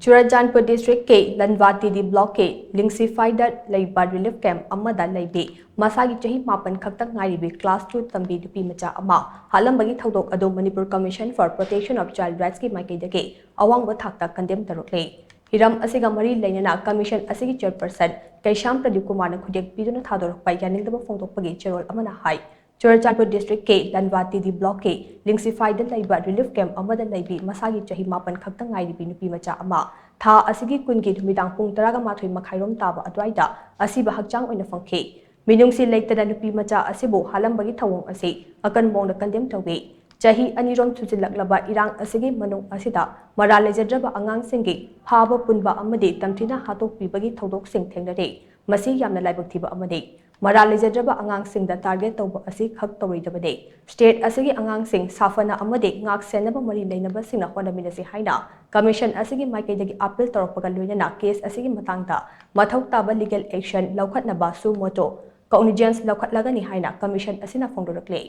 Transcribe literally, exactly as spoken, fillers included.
ꯆꯨꯔꯆꯥꯟꯄꯨꯔ ꯗꯤꯁꯇ꯭ꯔꯤꯛꯀꯤ ꯂꯟꯕꯥ T D ꯕ꯭ꯂꯣꯛꯀꯤ ꯂꯤꯡꯁꯤꯐꯥꯏꯗ ꯂꯩꯕ relief camp ꯑꯃꯗ ꯂꯩꯕꯤ ꯃꯁꯥꯒꯤ ꯆꯍꯤ ꯃꯥꯄꯟ ꯈꯛꯇ ꯉꯥꯏꯔꯤꯕꯤ ꯀ꯭ꯂꯥꯁ ꯇꯨ ꯇꯝꯕꯤ ꯅꯨꯄꯤ ꯃꯆꯥ ꯑꯃ ꯍꯥꯠꯂꯝꯕꯒꯤ ꯊꯧꯗꯣꯛ ꯑꯗꯨ Manipur Commission for Protection of Child Rightsꯀꯤ ꯃꯥꯏꯀꯩꯗꯒꯤ ꯑꯋꯥꯡꯕ ꯊꯥꯛꯇ ꯀꯟꯗꯦꯝ ꯇꯧꯔꯛꯂꯤ꯫ ꯍꯤꯔꯝ ꯑꯁꯤꯒ ꯃꯔꯤ ꯂꯩꯅꯅ ꯀꯃꯤꯁꯟ ꯑꯁꯤꯒꯤ ꯆꯦꯌꯔꯄꯔꯁꯟ ꯀꯩꯁꯥꯝ ꯄ꯭ꯔꯗꯤꯞ ꯀꯨꯃꯥꯔꯅ ꯈꯨꯗꯦꯛ ꯄꯤꯗꯨꯅ ꯊꯥꯗꯣꯔꯛꯄ ꯌꯥꯅꯤꯡꯗꯕ ꯐꯣꯡꯗꯣꯛꯄꯒꯤ ꯆꯦꯔꯣꯜ ꯑꯃꯅ ꯍꯥꯏ, ꯆꯨꯔꯆꯥꯟꯄꯨꯔ ꯗꯤꯁꯇ꯭ꯔꯤꯛꯀꯤ ꯂꯟꯕꯥ ꯇꯤ ꯗꯤ ꯕ꯭ꯂꯣꯛꯀꯤ ꯂꯤꯡꯁꯤꯐꯥꯏꯗ ꯂꯩꯕ ꯔꯤꯂꯤꯐ ꯀꯦꯝꯞ ꯑꯃꯗ ꯂꯩꯕꯤ ꯃꯁꯥꯒꯤ ꯆꯍꯤ ꯃꯥꯄꯟ ꯈꯛꯇ ꯉꯥꯏꯔꯤꯕꯤ ꯅꯨꯄꯤ ꯃꯆꯥ ꯑꯃ ꯊꯥ ꯑꯁꯤꯒꯤ ꯀꯨꯟꯒꯤ ꯅꯨꯃꯤꯗꯥꯡ ꯄꯨꯡ ꯇꯔꯥꯒ ꯃꯥꯊꯣꯏ ꯃꯈꯥꯏꯔꯣꯝ ꯇꯥꯕ ꯑꯗꯨꯋꯥꯏꯗ ꯑꯁꯤꯕ ꯍꯛꯆꯥꯡ ꯑꯣꯏꯅ ꯐꯪꯈꯤ꯫ ꯃꯤꯅꯨꯡꯁꯤ ꯂꯩꯇꯅ ꯅꯨꯄꯤ ꯃꯆꯥ ꯑꯁꯤꯕꯨ ꯍꯥꯠꯂꯝꯕꯒꯤ ꯊꯧꯑꯣꯡ ꯑꯁꯤ ꯑꯀꯟꯕ ꯃꯑꯣꯡꯗ ꯀꯟꯗꯦꯝ ꯇꯧꯏ꯫ ꯆꯍꯤ ꯑꯅꯤꯔꯣꯝ ꯊꯨꯖꯤꯜꯂꯛꯂꯕ ꯏꯔꯥꯡ ꯑꯁꯤꯒꯤ ꯃꯅꯨꯡ ꯑꯁꯤꯗ ꯃꯔꯥꯜ ꯂꯩꯖꯗ꯭ꯔꯕ ꯑꯉꯥꯡꯁꯤꯡꯒꯤ ꯐꯥꯕ ꯄꯨꯟꯕ ꯑꯃꯗꯤ ꯇꯝꯊꯤꯅ ꯍꯥꯠꯇꯣꯛꯄꯤꯕꯒꯤ ꯊꯧꯗꯣꯛꯁꯤꯡ ꯊꯦꯡꯅꯔꯤ꯫ ꯃꯁꯤ ꯌꯥꯝꯅ ꯂꯥꯏꯕꯛ ꯊꯤꯕ ꯑꯃꯅꯤ꯫ ꯃꯔꯥꯜ ꯂꯩꯖꯗ꯭ꯔꯕ ꯑꯉꯥꯡꯁꯤꯡꯗ ꯇꯥꯔꯒꯦꯠ ꯇꯧꯕ ꯑꯁꯤ ꯈꯛ ꯇꯧꯔꯣꯏꯗꯕꯅꯤ꯫ ꯁ꯭ꯇꯦꯠ ꯑꯁꯤꯒꯤ ꯑꯉꯥꯡꯁꯤꯡ ꯁꯥꯐꯅ ꯑꯃꯗꯤ ꯉꯥꯛ ꯁꯦꯟꯅꯕ ꯃꯔꯤ ꯂꯩꯅꯕꯁꯤꯡꯅ ꯍꯣꯠꯅꯃꯤꯟꯅꯁꯤ ꯍꯥꯏꯅ ꯀꯃꯤꯁꯟ ꯑꯁꯤꯒꯤ ꯃꯥꯏꯀꯩꯗꯒꯤ ꯑꯥꯄꯤꯜ ꯇꯧꯔꯛꯄꯒ ꯂꯣꯏꯅꯅ ꯀꯦꯁ ꯑꯁꯤꯒꯤ ꯃꯇꯥꯡꯗ ꯃꯊꯧ ꯇꯥꯕ ꯂꯤꯒꯦꯜ ꯑꯦꯛꯁꯟ ꯂꯧꯈꯠꯅꯕ suo motu cognizance ꯂꯧꯈꯠꯂꯒꯅꯤ ꯍꯥꯏꯅ ꯀꯃꯤꯁꯟ ꯑꯁꯤꯅ ꯐꯣꯡꯗꯣꯔꯛꯂꯤ꯫